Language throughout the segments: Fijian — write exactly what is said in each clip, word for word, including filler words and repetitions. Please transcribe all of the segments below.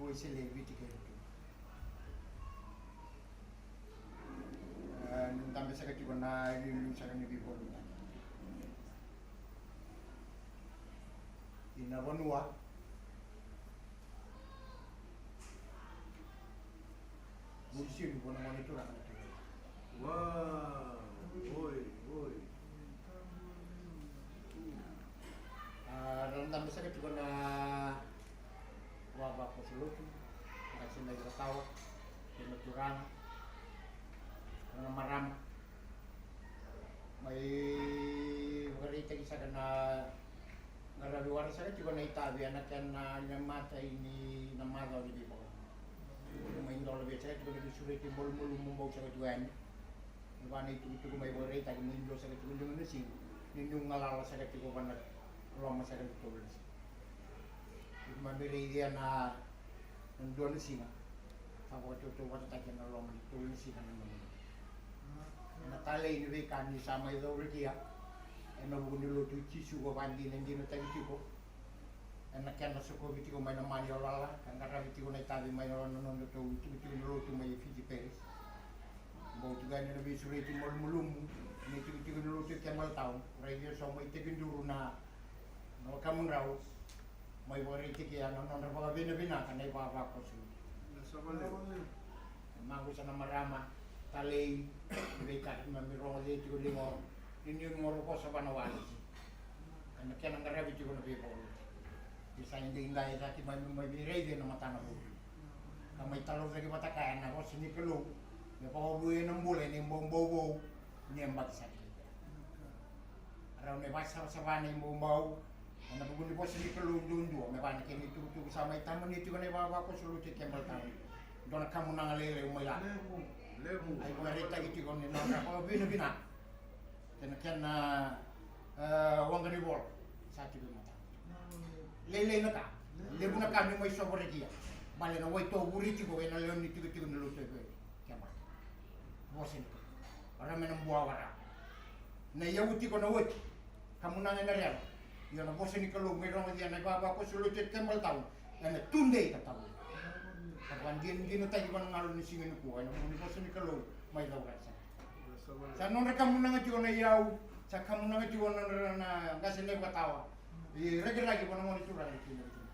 Wesele e Viti kei Rotuma. E, ni dabe saka tiko na iliuliu saka ni veivakalotutaki ina vanua. Vulisinu vua na gone turaga na turaga. Wow. Oi, oi. A, ra dabe saka tiko na vavakoso lotu, na qase na ivakatawa, kei na turaga, na marama. Mai vakaraitaki saka na qaravi wara saka tiko na itavi ena kena na imatai ni na macawa ni veivakaro. Mai dola vei saka tiko na veisureti malumalumu bau saka tiko yani. Ni vana itukutuku mai vakaraitaki mai dua saka tiko dua na siga. Ni niu galala saka tiko vana loma saka ni tolu na siga. Ni keimami raicia na dua na siga. Sa vakatautauvatataki ena loma ni tolu na siga na nomu. Ena talei ni veika ni sa mai caurakia ena vuku ni lotu i Jisu ka vakadinadinataki tiko ena kena sokovi tiko mai na mani o lala ka qaravi tiko na itavi mai na nodatou itikotiko ni lotu mai Fiji Parish. Bau tiko yani na veisureti malumalumu ni itikotiko ni lotu e Campbelltown, raici so mai tekiduru na wakamudrau. Mai vakaraitaki na nodra vakavinavinaka na ivavakoso. Na maqusa na marama, talei, ni veika keimami rogoca tiko liga o ni niu ni goro vosa vana wale. Ena kena qaravi tiko na veivakalotutaki. Ni sa idaidai cake mai me mai veiraici ena matana vou. Ka mai talaucaki vata kaya na vosa ni Kalou me vakavouya na bula ena ibaubau vou ni yabaki sa tiko. Rau na ivakasavasava na ibaubau ena vuku ni vosa ni Kalou duadua me vaka na kena itukutuku sa mai tamani tiko na ivavakoso lotu e Campbelltown. Dua na kamunaga lailai mai la. Levu. Levu. A ivakaraitaki tiko ni nodra vakavinavinaka. Kei na kena, e, waqa ni vola sa tiko e matana. Lailai na ka. Levu na ka me mai sovaraki. Baleta na wai tovure tiko ena lewe ni tikotiko ni lotu e Campbelltown. Vosa ni Kalou. Vara me na bua vara. Na iyau tiko na oti. Kamunaga ena rere. Io na vosa ni Kalou mai rogocia na ivavakoso lotu e Campbelltown. Ena tudei ka tau. Ka vakadinadinataki vana galu ni siga nikua ena vuku ni vosa ni Kalou mai cauraki saka. Sa nodra kamunaga tiko na iyau. Sa kamunaga tiko na nodra na qase na ivakatawa. I rakiraki vana gone turaga na Tui Navituna.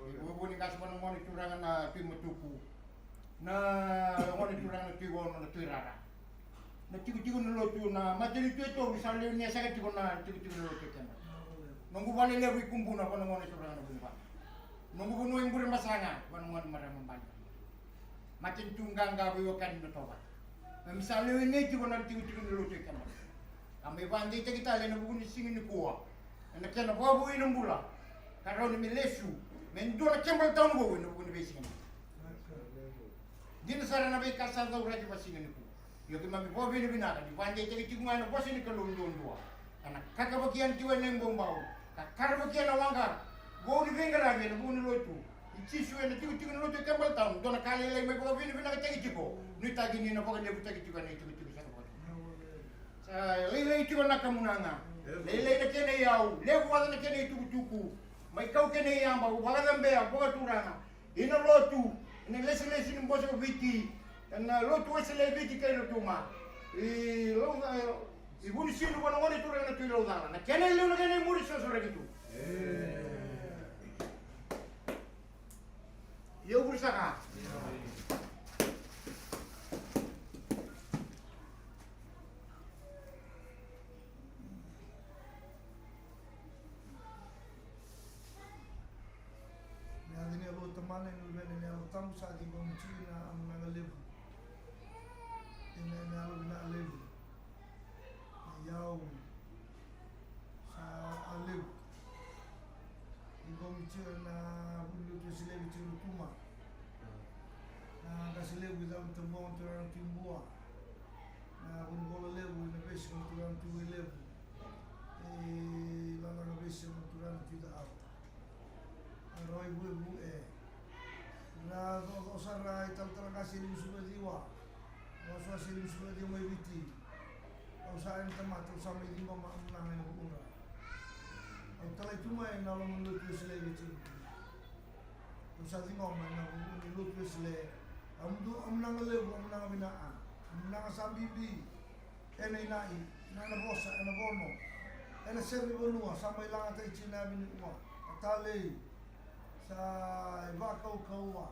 I vuvu ni qase vana gone turaga na Tui Matuku. Na gone turaga na Tui Ono na Tui Rara. Na tikotiko ni lotu na matanitu e tolu sa lewe ni yasaka tiko na tikotiko ni lotu e Kema. Noqu vale levu i Kubuna vua na gone turaga na Vunivale. Noqu vanua i Burebasaga vua na gone marama Bani. Matanitu qaqa veiwekani na Tovata. Me mi sa lewe nei tiko na tikotiko ni lotu e Kema. Ka mai vakadeitaki tale ena vuku ni siga nikua. Ena kena vakavoui na bula ka rawa ni me lesu me dua na Campbelltown vou ena vuku ni veisiga. Dina sara na veika sa cauraki vasiga nikua. Io keimami vakavinavinaka ni vakadeitaki tiko ga ena vosa ni Kalou duadua. Ena kakavaki yani tiko ena ibaubau ka karavaki ena waqa vou ni veiqaravi ena vuku ni lotu i Jisu ena tikotiko ni lotu e Campbelltown. Dua na ka lailai mai vakavinavinakataki tiko nuitaki ni na vakalevutaki tiko ena itikotiko saka vou. Sa lailai tiko na kamunaga. Lailai na kena iyau, levu vata na kena itukutuku. Mai kau kena iyaba, vakacabea, vakaturaga. Ina lotu, ina lesilesi ni Boso Viti. Ena lotu Wesele Viti kei Rotuma. I Laucala, i Vunisinu vua na gone turaga na Tui Laucala. Na kena iliu na kena imuri sosoraki tu. Io, vuri saka. Na yaca ni Yalo Tamana, na Luvena, na Yalo Tabu, sa ciqomi tiko na amunaga levu. Ena, ena yalo vinaka levu. Na iyau sa a levu. Ciqomi tiko na vuli lotu Wesele Viti Rotuma. Na qase levu i Cava ni Tabuaga, turaga na Tui Bua. Na vunivola levu ena veisiga, turaga na Tui Wailevu. E lalaga veisiga, turaga na Tui Caauta. A rau i Vuevu e. Ra coco sara i talatala qase e limasagavulu ka ciwa. Ra wasewase e limasagavulu ka ciwa mai Viti. Au sa yali ni tamata, au sa mai ciqoma amunaga ena vuku dra. Au talai tu mai ena loma ni lotu Wesele Viti. Au sa ciqoma ena vuku ni lotu Wesele. Au dau, au na ga levu, au na ga vina, au na ga sa bibi. Ena inai, ena vosa, ena vono, ena sere ni vanua sa mai lagataki tiko na yavi ni ua. A talei sa ivakaukauwa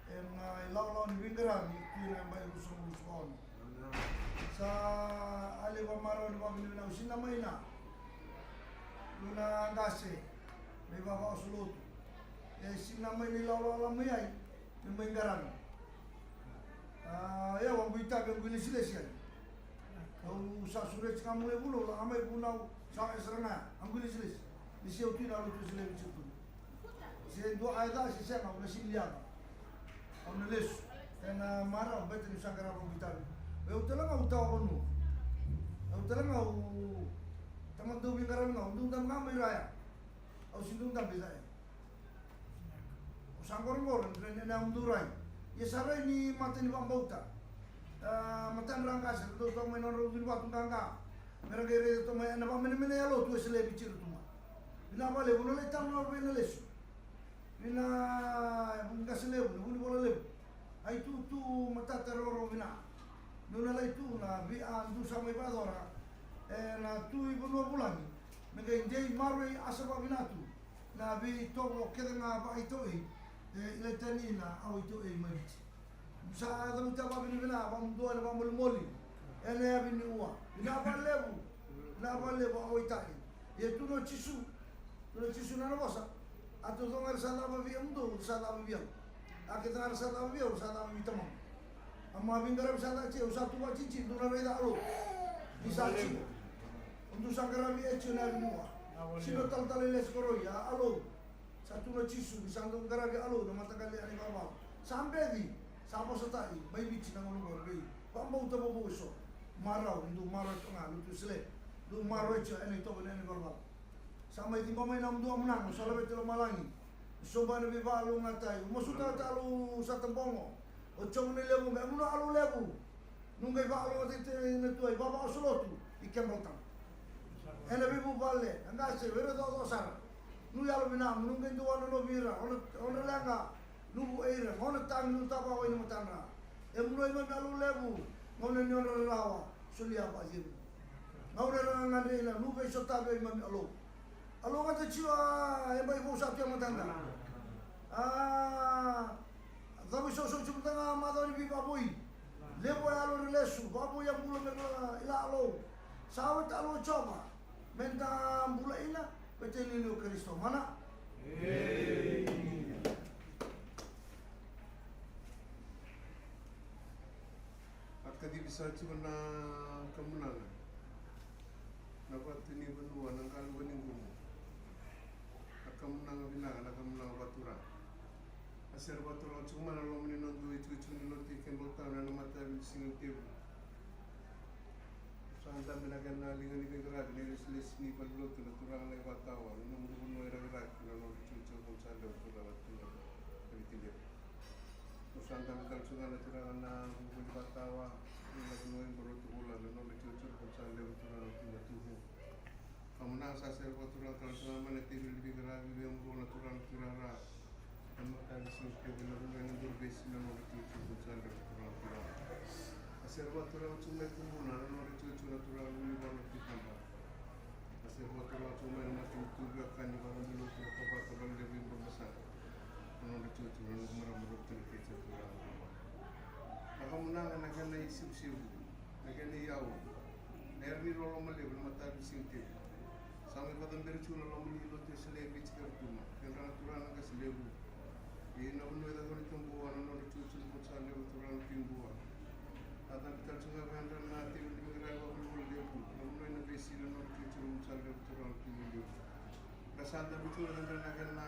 ena ilawalawa ni veiqaravi tu ena yabaki ruasagavulu ka ono. Sa a levu a marau ni vakavinavinaka, au sega ni na mai na, au na qase na ivavakoso lotu. E sega ni na mai na ilawalawa mai ai. Me mai qaravi. A, ia, au qu itavi, au qu ilesilesi ai. Au sa sureti ka mai vunau, la mai vunau, sa e sara ga, au qu ilesilesi. Ni se au tu na lotu Wesele Viti tu. Se dua a yaca, se sega, au na sega ni yaco. Au na lesu. Ena marau, bete ni sa qarava au qu itavi. Au tale ga au tawa vanua. Au tale ga au tamata dau veiqaravi ga, au dau dabe ga mai raya. Au sega ni dau dabe i cake. Au sa qoroqoro ena, ena, ena yamudu rai. Ia sa rai ni mata ni vakabauta. A, matadra qase, ra dau toka mai na nodra ucu ni vatu qaqa. Me ra qai raica toka mai ena vakamenemenei a lotu Wesele Viti tu mai. Vinaka vakalevu, au na lai taro na vei na lesu. Vina, qase levu, na vunivola levu. A itutu matata roro vina. Niu na lai tu na vei a dau sa mai vakayacora ena tu i vanua vulagi. Me qai dei maroroi asa vakavina tu na veitovo kece ga vakaitauei. E, i lai tani na au itauei mai Viti. Sa cavuta vakavinavinaka, vakamudou ena vakamolimoli ena yavi ni ua. Vinaka vakalevu. Vinaka vakalevu, au itai. Ia tu na Jisu. Tu na Jisu na nona vosa. A taucoko ga era sa cava vei au, dou sa cava vei au. A kece ga era sa cava vei au, sa cava vei Tamaqu. A ma veiqaravi sa caka tiko, au sa tu vakatitini, dou na raica Alou. Ni sa tiko. O dou sa qaravi e tiko na yavi ni ua. Sega ni talatala i lesi koroi, a Alou. Sa tu na Jisu, ni sa dau qaravi Alou na mataqali yani vavaku. Sa beci, sa vosa tai mai Viti na gauna qori vei vakabauta vovou eso. Marau, ni dou marau tiko ga, lotu Wesele. Dou marau tiko ena itovo ena yani valavala. Sa mai ciqoma mai na dua munaga, sa laveti lomalagi. Soba ena veivakalougatataki. Au masuta tale, au sa tabogo. O Jiova na levu, me mu na Alou levu. Noqu qai vakalougatataki na Tui, ivavakoso lotu i Campbelltown. Ena veivuvale, na qase, vei ira cococo sara. Noqu yalo vinaka, noqu qai dua na novi ira, o na, o na leqa, noqu e ira, gauna tagi, noqu tavako ina matadra. E mu na neimami Alou levu, gauna ni nodra rarawa, solia vakacivi. Gauna era gagadre ina, noqu veisotavi o neimami Alou. Alou ga ta jiwa, e bai vou sa tu e matada. A, Cava i soso tiko mada ga macawa ni veivakavoui. Levu e yalo era lesu, vakavoui a bula me ra ila Alou. Sa oti Alou o Jiova me da bula ina, me tei liuliu o Karisito. Mana. A kacivi sara tiko na kamunaga. Na vatu ni vanua, na qalu vaniqumu. Na kamunaga vinaka, na kamunaga vaturaga. A sere vaturaga tiko mai na loma ni noda itukutuku ni lotu i Campbelltown ena matavi ni Siga ni Tevu. Sa dabe na kena liga ni veiqaravi na ilesilesi ni valenilotu na turaga na iVatawa, na nomudrau vanua i Rakiraki, na nodra itukutuku sa levu turaga tu na Viti levu. Au sa dabe tale tiko ga na turaga na vuvu ni Vatawa, na vanua i Barotu Vula, na nodra itukutuku sa levu turaga tu na Tuvu. Kamunaga sa sere vakaturaga tale tiko ga mai na teveli ni veiqaravi vei au na turaga na Tui Rara. Na matavi ni Siga ni Tevu na vanua ena Duruvesi na nodra itukutuku sa levu turaga na Tui Rara. A sere vakaturaga tiko mai Kubuna na nodra itukutuku na turaga na Vunivola na Tui Taba. A sere vakaturaga tiko mai na matanitu veiwekani vakabilotu na Kavata Vakalevu i Burebasaga. Na nodra itukutuku na noqu marama Rokutana kei Turaga na Vunivola. Na kamunaga na kena isivusivu. Na kena iyau, na yara ni loloma levu na matavi ni Siga ni Tevu. Sa mai vakacabera tiko na loma ni lotu e Sele, Viti kei Rotuma. Kedra na turaga na qase levu. Ina vanua e cakacaka ni Tabua, na nodra itukutuku sa levu turaga na Tui Bua. A cabe tale tiko ga vei kedra na teveli ni veiqaravi vakavolivoli levu. Na vanua ena Vesi, na nodra itukutuku sa levu turaga na Tui Levu. Ra sa dabe tu na kedra na kena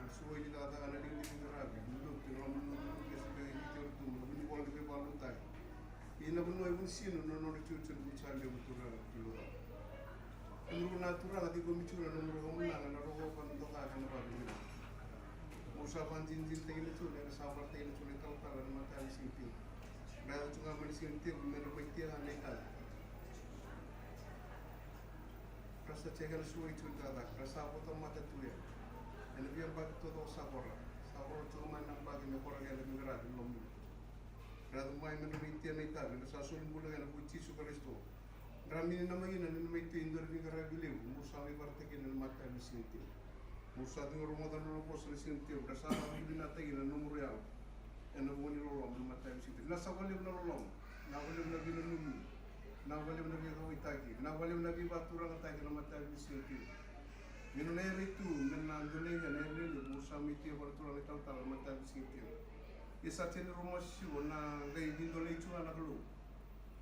suvai ni cakacaka na liga ni veiqaravi, na lotu, na loma ni lotu, na qase levu, Viti kei Rotuma, na vunivola ni veivakalotutaki. Ia na vanua e Vunisinu, na nodra itukutuku sa levu turaga na Tui Laucava. Kemudou na turaga, ciqomi tu na nomudrau kamunaga, na rokova, na doka kei na vakavinaka. Mo sa vakadinadinataki na tu, na era sa vakaraitaki na tu na italatala, na matavi ni Siga ni Tevu. Ra yaco tu ga mai na Siga ni Tevu, me ra mai tea ga na itavi. Ra sa tiko ena suvai tu na cakacaka, ra sa votamata tu ya. Ena veiyabaki taucoko sa kora, sa Koro tiko mai na baki me koro keda me qaravi lomani. Raica mai me na mai tia na itavi, na sa soli bula kei na vua Jisu Karisito. Dra mini na mai kina ni na mai tia i dua na veiqaravi levu, mo sa mai varataki na matavi ni siga ni tevoro. Mo sa curu rogoca na nona vosa na siga ni tevoro, dra sa vakavinavinakataki na nomu yalo. Ena vua ni loloma na matavi ni siga ni tevoro. Na sa vakalevu na loloma, na vakalevu na veinanumi, na vakalevu na veikauwaitaki, na vakalevu na veivakaturagataki na matavi ni siga ni tevoro. Ni nona ere tu, me na dodoliga na ere levu, mo sa mai tia vua na turaga italatala na matavi ni siga ni tevoro. Ia sa tini rua masu siwa na qai veidolei tu ga na Kalou.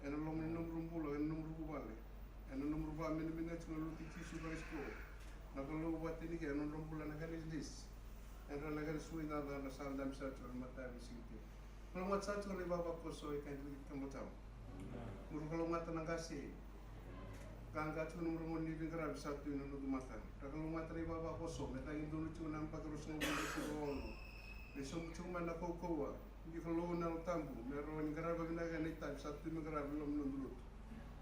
Ena loma ni nomudrau bula, ena nomudrau vuvale, ena nomudrau vavinavinaka tu na lotu i Jisu Karisito. Na Kalou vata ni ke, ena nomudrau bula na kena ilesilesi. Ena na kena sui na na sa dabe sa tu na matavi ni siga ni tevoro. Kalougata sa tu na ivavakoso e kai tu ki tabataba. Muru kalougata na qase. Qaqa tu na muru moni ni veiqaravi sa tu ena noda mataka. Ra kalougata na ivavakoso, me tagi donu tu na baki ruasagavulu ka ono. Me sobu tu mai na kaukauwa. Ni Kalou na Yalo Tabu, me rawa ni qarava vinaka na itavi sa tu me qaravi loma ni noda lotu.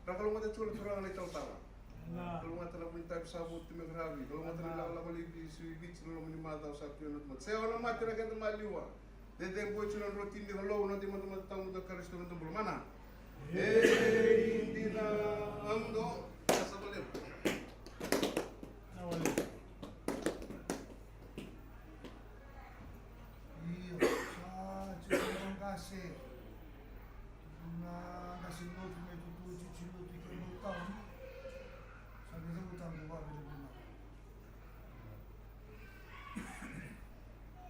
Ra kalougata tu na turaga na italatala. Kalougata na vuni itavi sa votu me qaravi. Kalougata na lakolako laivi sui Viti na loma ni macawa sa tu ena noda mataka. Se o na mate na keda maliwa. Cecebui tu na drotini ni Kalou, na noda imadomado tawamudu o Karisito na noda bula. Mana. Ei, dina, amudo. Sa vakalevu. Io, sa tiko na qase. Na qase lotu mai tutu tiko lotu i Kemau tauni. Sa qai cavuta qo vavinavinaka.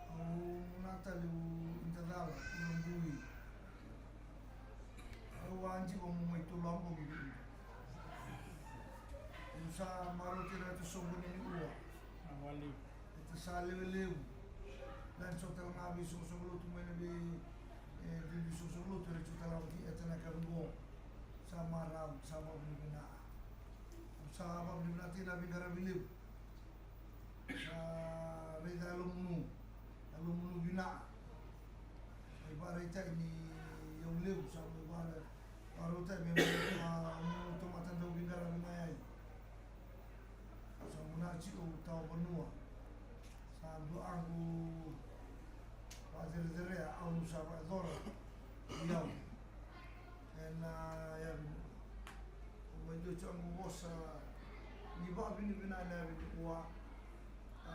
Au na tale u itacala, u na bui. Au a jiva mo mai tolu a bogi vei ira. Au sa maroti ira e ta soqoni ni ua. E ta sa lewe levu. Lani so tale ga vei soqosoqo lotu mai na vei, e, vei soqosoqo lotu era tiko tale ga vei e ta na ka vei qo. Sa marau, sa vavinavinaka. Au sa vavinavinaka tiko na veiqaravi levu. Sa raica yalomunu, yalomunu vinaka. Mai vakaraitaki ni yau levu, sa mai vara, vakarautaki me mai, a, mu tamata dau veiqaravi mai ai. Sa munati au tawa vanua. Sa dua qo vakacerecerea, au sa vakayacora. Io. Ena yavi. Au mai dua tiko qo vosa ni vakavinavinaka ena yavi nikua. A,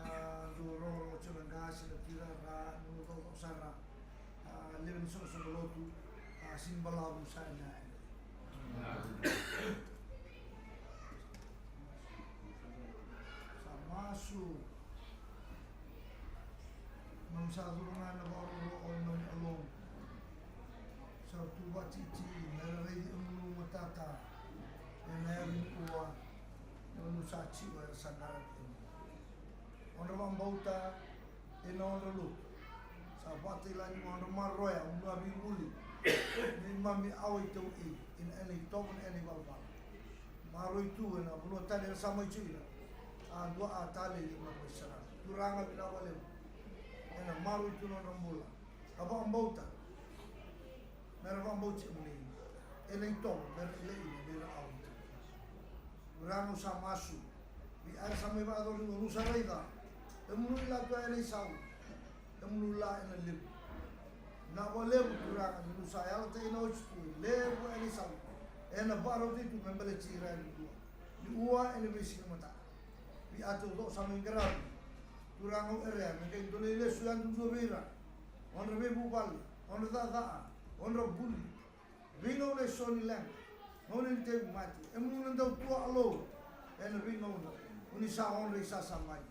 dau rogorogo tiko na qase, na tirara, na noda sara. A, lewe ni soqosoqo lotu. A, sini balavu sa ena yavi. Sa masu. Nomu sa curu ga na vakaroro o nomu Alou. Sa tu vakatiti me ra raici emunu matata. Ena yavi nikua. Emunu sa tiko era sa qaravi emunu. Odra vakabauta ena odra lotu. Sa vakatakila ni odra maroroya, emunu a veivuli. Neimami awa i tauei, ena, ena itovo, ena ivalavala. Maroroi tu ena vanua tani era sa mai tiko kina. A dua a talei ena mai sara. Turaga vinaka vakalevu. Ena maroroi tu na nodra bula. Ka vakabauta. Mera vakabauti emuni. Ena itovo, mera kilai ina, mera awa i tauei. Turaga au sa masu. Vei ira sa mai vakayacora ni au sa raica. Emunu la tu ena isau. Emunu la ena levu. Vinaka vakalevu Turaga ni au sa yalataki ina oti tu. Levu ena isau. Ena vakarautaki tu me baleti ira e dua. Ni ua ena veisiga mataka. Vei ira taucoko sa mai qaravi. Turaga au kerea me qai dolei lesu yadudua vei ira. Odra veivuvale, odra cakacaka, odra vuli. Veigauna eso ni leqa, gauna ni tauvimate, emunu na dau tu Alou. Ena veigauna, o ni sa odra isasagai.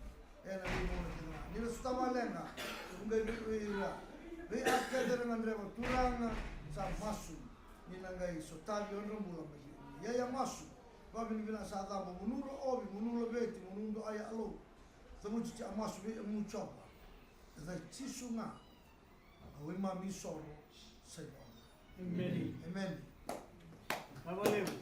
Ena veigauna kece ga ni ra sotava leqa, o qai vei ira. Vei ira kece era gadreva Turaga sa masu. Ni na qai sotavi odra bula mai vei. Ia, ia masu. Vavinavinaka sa cava, mo nu ra ovi, mo nu laveti, mo nu dokai Alou. Cavuti tiko a masu vei emunu Jiova. Ena yaca i Jisu ga. Au neimami isoro sa i vale. Emeni. Emeni. Vinaka vakalevu.